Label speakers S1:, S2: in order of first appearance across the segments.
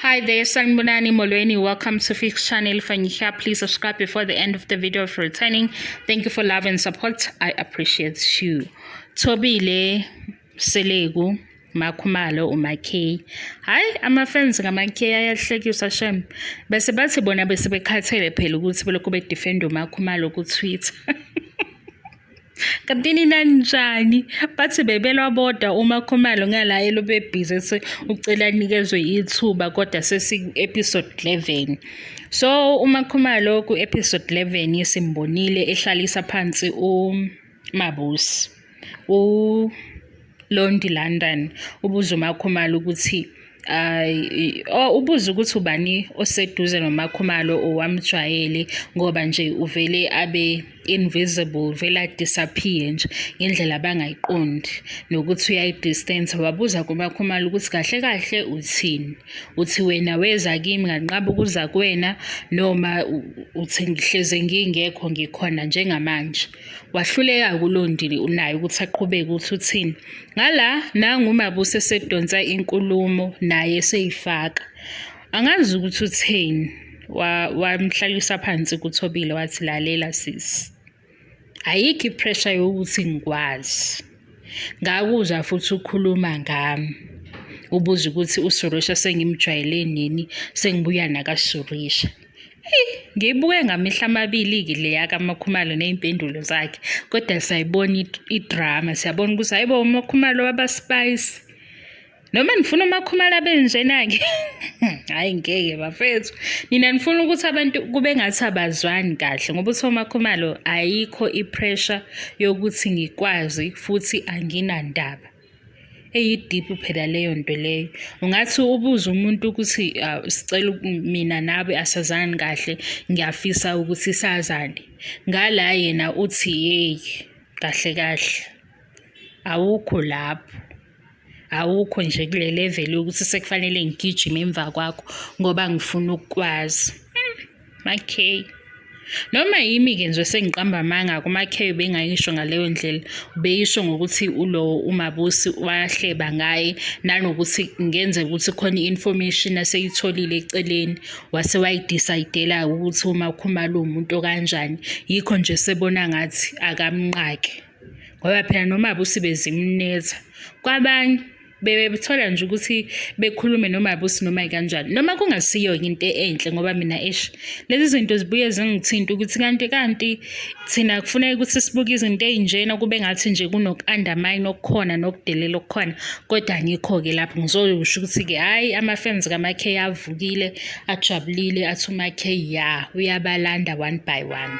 S1: Hi there, Sanibonani Molweni. Welcome to Fix Channel. If you're here, please subscribe before the end of the video if you're returning. Thank you for love and support. I appreciate you. Thobile Mseleku MaKhumalo uMaK. Hayi, ama-fans ngaMaK ayahlekisa shem. Bese bathi bona bese bekhathele phela ukuthi belokhu bedefend uMaKhumalo ku-Twitter. Kanti nina ninjani? Bathi bebelwa bodwa uMaKhumalo ngala elobe busy ethi ucela anikezwe ithuba kodwa sesi-episode 11. So uMaKhumalo ku-episode 11 simbonile ehlalisa phansi uMabusi. ULondi London ubuza uMaKhumalo ukuthi ay oh, ubuza ukuthi ubani oseduze noMaKhumalo owamjwayele ngoba nje uvele abe invisible, vele adisappear nje ngendlela abangayiqondi nokuthi uyayidistance. Wabuza kuMaKhumalo ukuthi kahle kahle uthini, uthi wena weza kimi nganqaba ukuza kuwena noma uthi ngihleze ngingekho ngikhona njengamanje. Wahluleka kuLondi naye ukuthi aqhubeke ukuthi uthini. Ngala nangu uMabusi esedonsa inkulumo naye eseyifaka. Angazi ukuthi utheni. Wamhlalisa phansi kuThobile wathi lalela sisi. Ayikho i-pressure yokuthi ngikwazi. Ngakuzwa futhi ukhuluma ngami. Ubuza ukuthi uSurisha sengimjwayele nini, sengibuya nakaSurisha. Eyi, ngiyibuke ngamehlo amabili-ke le yakaMaKhumalo ney'mpendulo zakhe, kodwa siyayibona idrama, siyabona ukuthi hhayi bo uMaKhumalo waba-spice. Noma nifuna uMaKhumalo abe njena-ke, hhayi ngeke bafethu. Nina nifuna ukuthi abantu kube ngathi abazwani kahle ngoba uthi uMaKhumalo ayikho i-pressure yokuthi ngikwazi futhi anginandaba. Eyi-deep phela leyo nto leyo. Ungathi ubuze umuntu ukuthi sicela mina nawe asazani kahle, ngiyafisa ukuthi sazane. Ngala yena uthi yeyi kahle kahle awukho lapho. Awukho nje kule level yokuthi sekufanele ngigijime emva kwakho ngoba ngifuna ukukwazi. MaK. Noma yimi-ke nje sengiqamba amanga kuMaK bengayisho ngaleyo ndlela, ubeyisho ngokuthi ulo uMabusi wahleba ngaye nanokuthi kungenzeka ukuthi khona i-information aseyitholile eceleni wase wayidecide-ela ukuthi uMaKhumalo uwumuntu okanjani. Yikho nje sebona ngathi akamnqake. Ngoba phela noMabusi bezimnetha. Kwabanye bebethola nje ukuthi bekhulume noMabusi noma ikanjani. Noma kungasiyo-ke into enhle ngoba mina eish lezi zinto zibuye zingithinte ukuthi kanti kanti thina kufuneka ukuthi sibuke izinto ey'njena kube ngathi nje kunoku-undermine okukhona nokudelela okukhona. Kodwa angikho-ke lapho ngizosho ukuthi-ke hhayi ama-fans kaMaK avukile ajabulile athi uMaK ya uyabalanda one by one.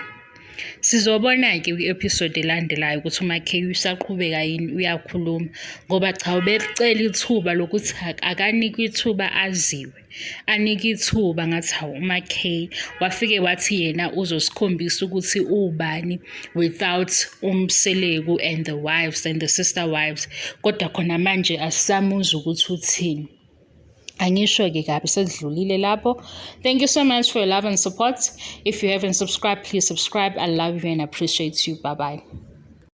S1: Sizobona-ke kwi-episode elandelayo ukuthi uMaK usaqhubeka yini uyakhuluma ngoba cha ubelicela ithuba lokuthi akanikwe ithuba aziwe. Anike ithuba ngathi hawu uMaK wafike wathi yena uzosikhombisa ukuthi uwubani without uMseleku and the wives and the sister wives. Kodwa khona manje asisamuzwa ukuthi uthini. Angisho-ke kabi sesidlulile lapho. Thank you so much for your love and support. If you haven't subscribed, please subscribe. I love you and appreciate you. Bye bye.